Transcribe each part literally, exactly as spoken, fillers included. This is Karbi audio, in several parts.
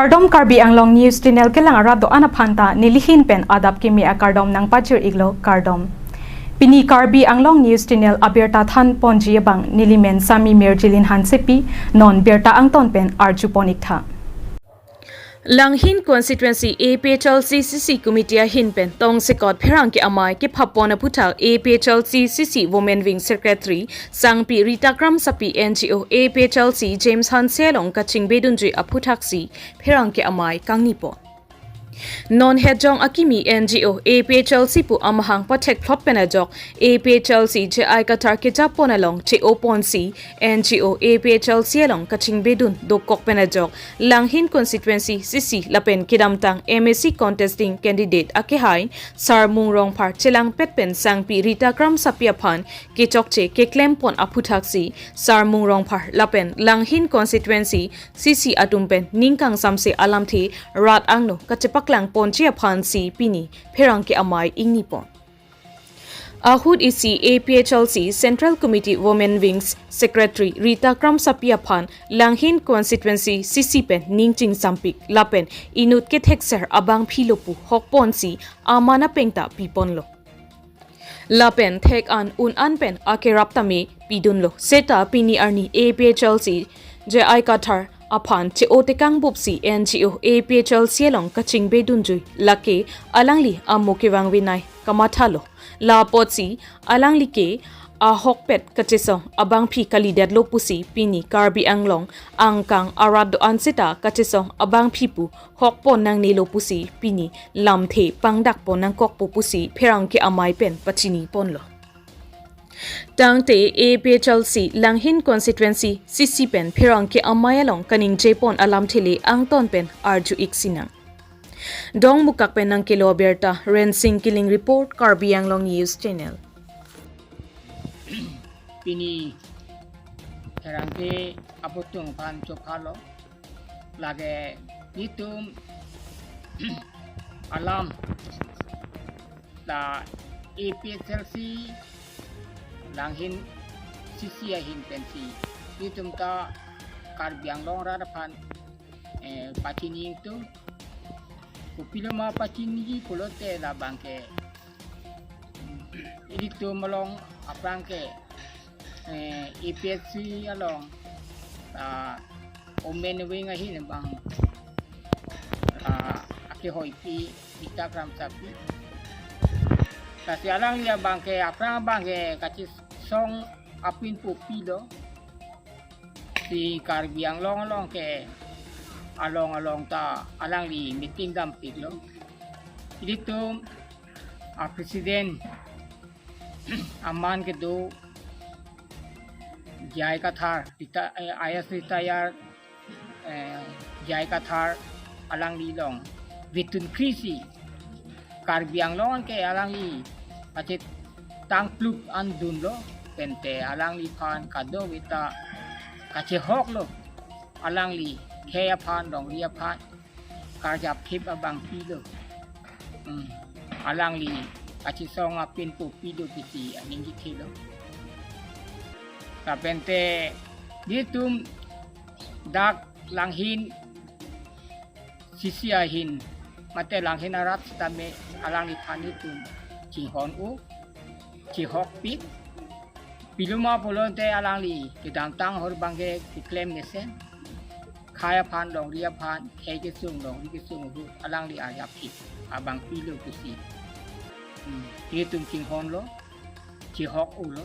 Kardom, Karbi Anglong News Channel kelang arat do-an aphan ta nelihin pen adap kimi akardom nangpajir-iklo, kardom. Pini Karbi Anglong News Channel abirta thanponji abang nelimen Sami Mirjilin Hansepi, non birta angton pen arjupon-iktha. Langhin Constituency A P H L C C C Committee ahin pen tongsekot pherangke amei kephappon aphuthak A P H L C C C Women Wing Secretary Sangpi Rita Kramsapi, N G O A P H L C James Hanse along kachingbedunji aphuthak si pherangke amei kangnipon. Non hetjong akimi N G O A P H L C pu amahang pathekphlot pen ajok A P H L C J I Kathar kejappon along che-oponsi N G O A P H L C along kachingbedun dokok pen ajok Langhin Constituency C C lapen kedamtang M A C contesting candidate akehai Sarmung Rongphar chelangpet pen Sangpi Rita Kramsapi aphan kechokche keklempon aphuthak si Sarmung Rongphar lapen Langhin Constituency C C atum pen ning kangsamse alamthe rat angno kachepaklangponji aphan si pini pherangke amei ingnipon. Ahut isi A P H L C Central Committee Women Wings Secretary Rita Kramsapi aphan Langhin Constituency C C pen ning chingsampik lapen inut kethekser abangphi lo pu hokponsi aman apeng ta piponlo. Lapen thek-an un-an pen akerap tame pidunlo. Seta pini arni A P H L C J I Kathar aphan che-o tekang bupsi N G O A P H L C along kachingbedunji lake alangli amo kevang vinai kamathalo. La apotsi alangli ke ahokpet kachesong abangphi kalidetlo pusi pini Karbi Anglong angkang arat do-an seta kachesong abangphi pu hokpon nangnelo pusi pini lamthe pangdakpon nangkokpo pusi pherangke amei pen pachiniponlo. Tangte A P H L C Langhin Constituency C C pen pherangke amei along kaningjepon alamthe le angton pen arju-ik sinang. Dongmukak pen nangkelo abirta Rensing Killing report, Karbi Anglong News Channel. Pini pherangke aputhak aphan chophalo. Lake nelitum alam la A P H L C Langhin C C ahin pensi nelitum ta Karbi Anglong rat aphan, eh, pachini ingtung. Kopiloma pachini pulote labangke ilitum along aphrang ke, eh, A P H C along, ah, Women Wing ahin abang, ah, akehoipi Rita Kramsapi. Lasi alangli abangke aphrang abangke kachesong apin pu pilo. Si Karbi Anglong along ke along along ta alangli meeting dampiklo. Ilitum a president aman kedo J I Kathar, reti-, eh, I A S retired, eh, J I Kathar alangli along vetun krisi Karbi Anglong ke alangli pachetang plup an dunlo, pente alangliphan kadokave ta kachehoklo, alangli khei aphan, longri aphan karjap thip abang pilo. Hmm. Alangli kachesong apin pu pido pusi aning kithelo. Lapente nelitum dak Langhin C C ahin mate Langhin arat sitame alangliphan nelitum chinghon-o, chehokpik. Piloma pulote alangli kedamtang ahut abangke keklem mesen. Khei aphan, longri aphan, khei kesung, longri kesung ahut alangli arjap thip abang pilo pusi, hmm, nelitum chinghonlo, chehok-olo.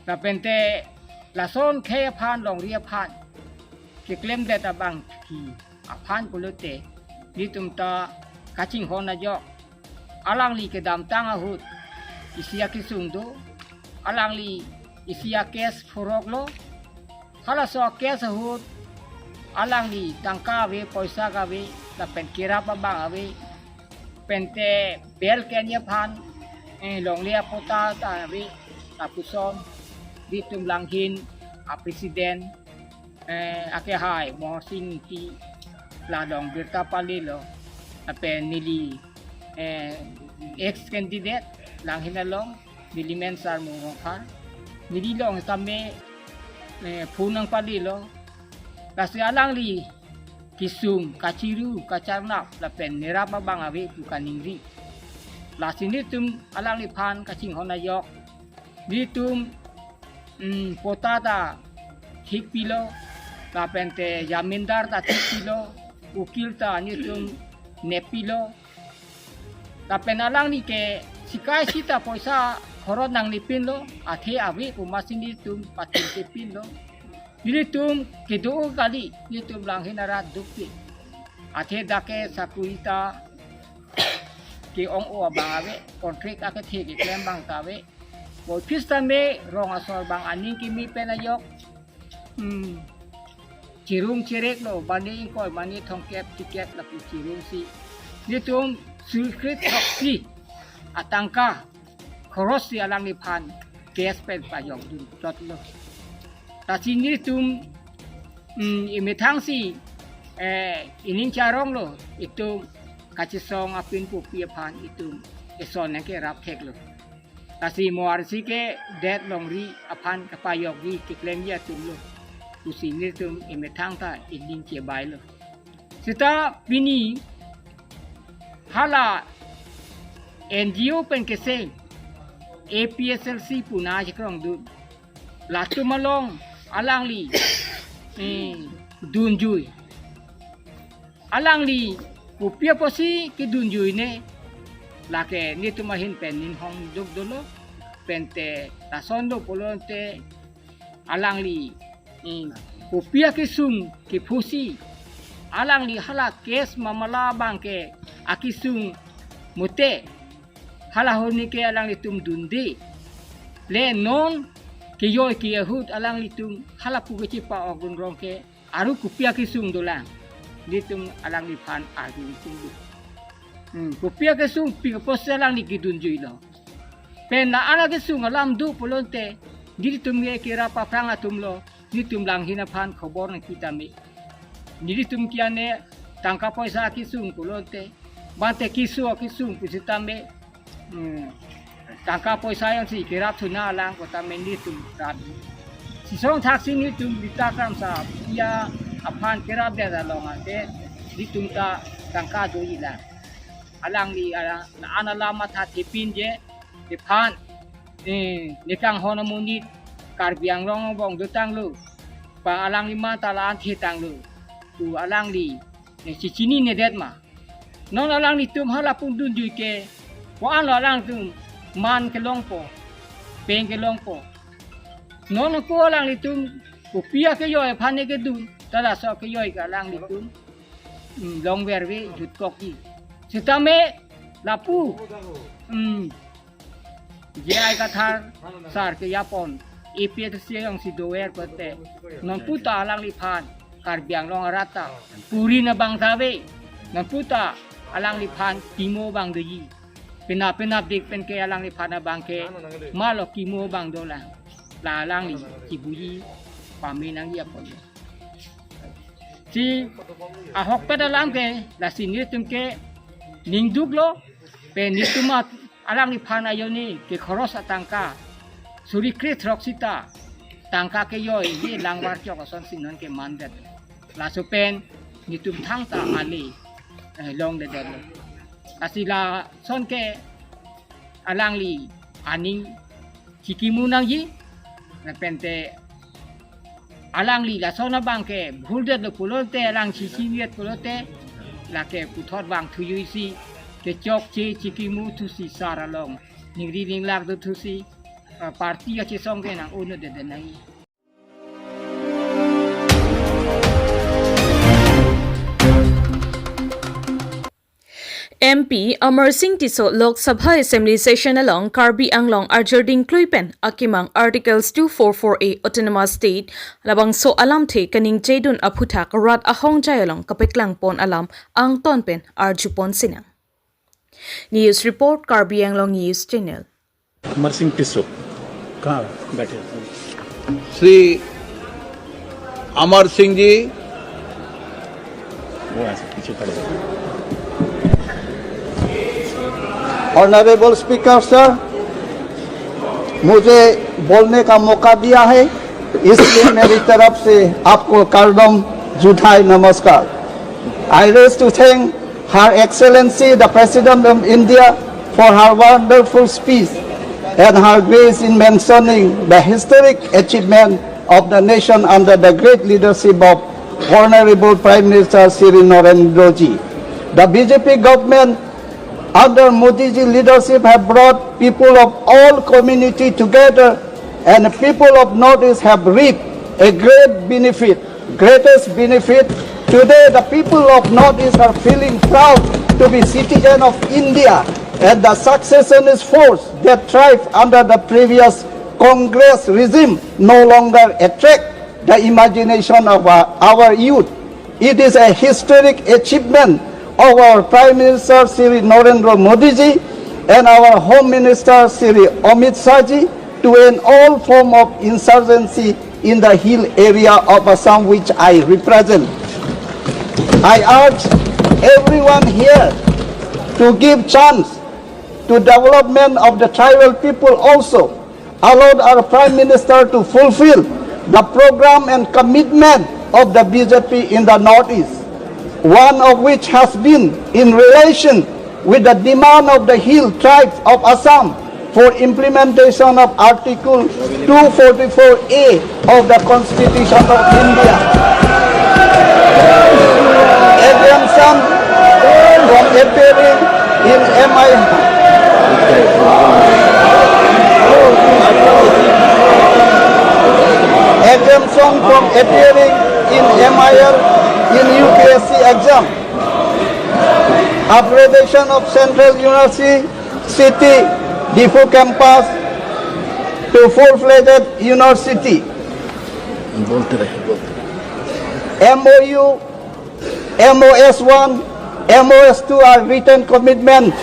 Lapente lason khei aphan, longri aphan keklemdet abangpi aphan pulote nelitum ta kachinghon ajok. Alangli kedamtang ahut isi akesung do, alangli isi a-case phuroklo. Halaso a-case ahut alangli tangka ave, poisa ave, lapen kerap abang ave, pente bail ke-enji aphan, eh, longle apatta ta ave, lapuson nelitum Langhin a president, eh, akehai Mohor Sing Ingti la along birta palelo, lapen neli, eh, ex candidate Langhin along, nelimen Sarmung Rongphar, neli along tame, eh, phone nangpalelo. Lasi alangli kesung, kachiru, kacharnap lapen nerap abang ave pu kaningri. Lasi nelitum alangliphan kachinghon ajok, nelitum mm, pota ta thikpilo, lapen te jamindar ta thikpilo, ukil ta nelitum neppilo. Lapen alangli ke sikai sita poisa khorot nangnepinlo, athe ave pu masi nelitum patintepinlo. Nelitum kedo kali, nelitum langhin arat dukpik. Athe dak ke sakuri ta ke-ong-o abang ave, contract akethe keklem abang ta ave. Office tame rong asor abang aning kimi pen ajok. Hmm. Chirung chireklo, bani ingkoi, bani thomkep, thomkep lapu chirungsi. Nelitum suri kre throksi atangka khorossi alangliphan cash pen pajokdun chotlo. Lasi nelitum, hmm, emethangsi, eh, ining charonglo, itum kachesong apin pupi aphan itum eson nangkerap theklo. Lasi mo arsi kedet longri aphan kapajokji keklemji atumlo. Pusi nelitum emethang ta ining chebailo. Seta pini hala N G O pen keseng A P H L C pu nangchekrongdun. Latum along alangli, eh, dunjui. Alangli kopi apotsi kedunjuine, lake nelitum ahin pen ninghong duk dolo, pen te lason do pulote alangli, eh, kopi akesung kephosi, alangli hala case mamala abang ke akesung mute, hala ahormu ke alanglitum dunde. Le non kejoi ke ahut alanglitum hala pu kechepa-okdun rong ke, aru kopi akesung dolang. Nelitum alangliphan arjudun sungduk. Hmm, kopi akesung pi apotsi alangli kedunjuilo. Pen la-an akesung alam do pulote, nelitum ke kerap aphrang atumlo, nelitum langhin aphan khobor nangpi tame. Nelitum ke-an ne tangka poisa akesung pulote, bang te keso akesung pusitame, hmm, tangka poisa jongsi kerap thu nanglang pu tame nelitum rap. Sisong thaksi nelitum Rita Kramsa ya aphan kerapdet along ante nelitum ta tangka dojilang. Alangli ala, la-an alam mathathepinje, iphan, eh, nekanghon amonit Karbi Anglong angbong dotanglo, pa alangli mata la-an thetanglo, pu alangli, eh, chechininedet ma. Non alanglitum hala pundunjui ke, ko-anlo alangtum man kelongpo, peng kelongpo. Non ko alanglitum kopi akejoi aphan ne kedun, ta laso akejoi ke alanglitum, mm, longverve jutkokji. Sitame lapu, mm, J I Kathar sar kejapon, A P H L C jongsi dover pulote, non puta alangliphan Karbi Anglong arat ta purin abang ta ave, non puta alangliphan kimo abang doji. Penap penapdik pen ke alangliphan abang ke malo kimo abang dolang. La alangli chibuji pame nangji apot. Si ahokpet alam ke, lasi nelitum ke ningduklo, pen nelitum at alangliphan ajoine ke khoros atangka suri kre throksi ta tangka kejoi je langvar chok asonsi non ke mandet. Laso pen nelitum thangta ale, eh, longledetlo. Lasi lason ke alangli aning chikimu nangji, lapen te alangli lason abang ke bhuldetlo pulote, alang chisivet pulote, lake puthot vangthujuisi kechokche chikimu thusi sar along ningri ninglak dothusi, eh, party kachesong ke nang-un'edet nangji. M P Amar Singh Tisso Lok Sabha Assembly Session along Karbi Anglong arjurding klui pen akemang Articles two four four A Autonomous State labangso alamthe kaningjedun aphuthak rat ahongjai along kapeklangpon alam angton pen arjupon sinang. News report, Karbi Anglong News Channel. Amar सिंह टिस्सो कहाँ बैठे हैं? श्री अमर सिंह जी। वो ऐसे पीछे खड़े हैं। Honorable Speaker sir, मुझे बोलने का मौका दिया है, इसलिए मेरी तरफ से आपको करदम जुथाई नमस्कार। I rise to thank Her Excellency the President of India for her wonderful speech and her grace in mentioning the historic achievement of the nation under the great leadership of Honorable Prime Minister Shri Narendra Ji. The B J P government under Modi ji leadership have brought people of all community together, and the people of Northeast have reaped a great benefit, greatest benefit. Today, the people of Northeast are feeling proud to be citizen of India, and the secessionist force that thrived under the previous Congress regime no longer attract the imagination of our, our youth. It is a historic achievement of our Prime Minister Shri Narendra Modi ji and our Home Minister Shri Amit Shah ji to end all form of insurgency in the hill area of Assam which I represent. I urge everyone here to give chance to development of the tribal people also. Allowed our Prime Minister to fulfill the program and commitment of the B J P in the Northeast, one of which has been in relation with the demand of the hill tribes of Assam for implementation of Article two forty-four A of the Constitution of India. Exemption from appearing in M I exemption from appearing in M I L in U P S C exam. Upgradation of Central University, Diphu campus to full-fledged university. M O U, M O S one, M O S two are written commitment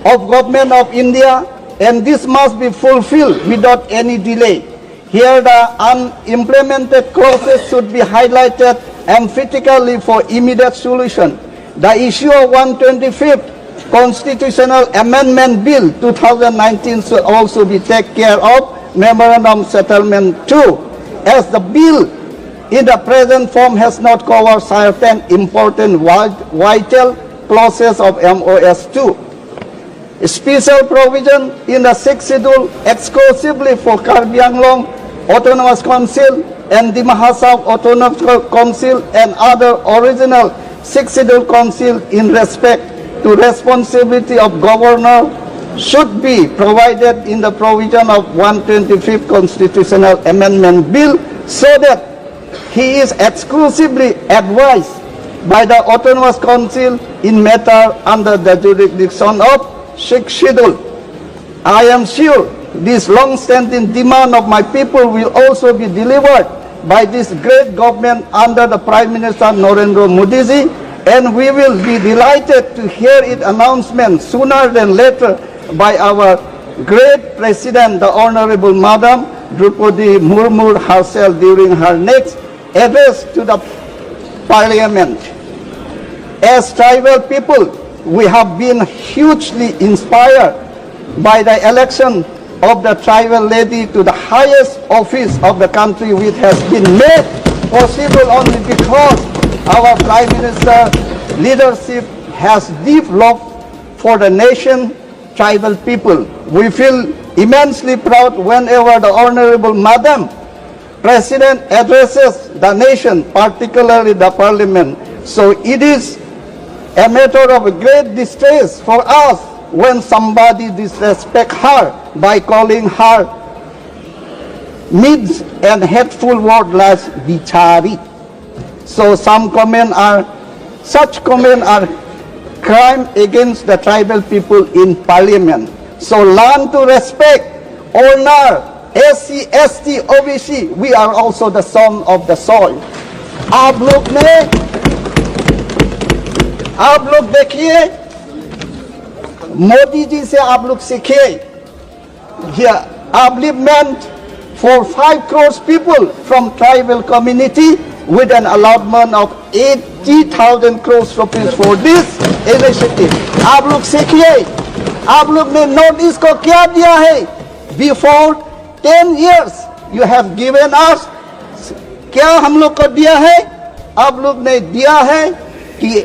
of Government of India, and this must be fulfilled without any delay. Here, the unimplemented clauses should be highlighted emphatically for immediate solution. The issue of one twenty-fifth Constitutional Amendment Bill two thousand nineteen should also be taken care of. Memorandum settlement two, as the bill in the present form has not covered certain important vi-, vital clauses of M O S two. Special provision in the Sixth Schedule exclusively for Karbi Anglong Autonomous Council and Dima Hasao Autonomous Co-, Council and other original Sixth Schedule Council in respect to responsibility of governor should be provided in the provision of one twenty-fifth Constitutional Amendment Bill, so that he is exclusively advised by the Autonomous Council in matter under the jurisdiction of Sixth Schedule. I am sure this long-standing demand of my people will also be delivered by this great government under the Prime Minister Narendra Modi ji, and we will be delighted to hear its announcement sooner than later by our great President, the Honorable Madam Droupadi Murmu herself during her next address to the Parliament. As tribal people, we have been hugely inspired by the election of the tribal lady to the highest office of the country, which has been made possible only because our Prime Minister leadership has deep love for the nation, tribal people. We feel immensely proud whenever the Honorable Madam President addresses the nation, particularly the Parliament. So it is a matter of great distress for us when somebody disrespect her by calling her mean and hateful word like bichari. So some comment are, such comment are crime against the tribal people in Parliament. So learn to respect, honor S C, S T, O B C. We are also the son of the soil. आप लोग ने, आप लोग देखिए, मोदी जी से आप लोग सीखिए। Yeah, upliftment for five crores people from tribal community with an allotment of eighty thousand crores rupees for this initiative. आप लोग सीखिए, आप लोग ने नॉर्थ ईस्ट को क्या दिया है? Before ten years you have given us, क्या हम लोग को दिया है? आप लोग ने दिया है कि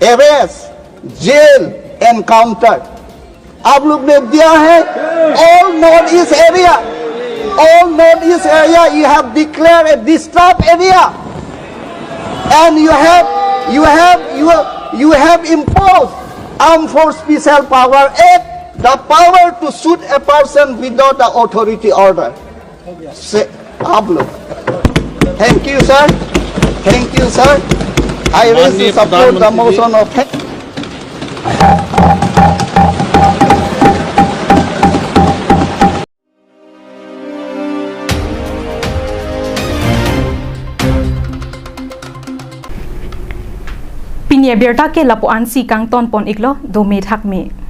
अरेस्ट, जेल, एनकाउंटर आप लोग ने दिया है। All North East area, all North East area, you have declared a disturbed area, and you have, you have, you have, you have imposed Armed Force Special Power Act, the power to shoot a person without the authority order. से आप लोग। Thank you, sir. Thank you, sir. I raise to माननीय support the प्रधानमंत्री जी। Motion of thank Pini abirta ke lapu-ansi kangton pon iklo, dome thakme.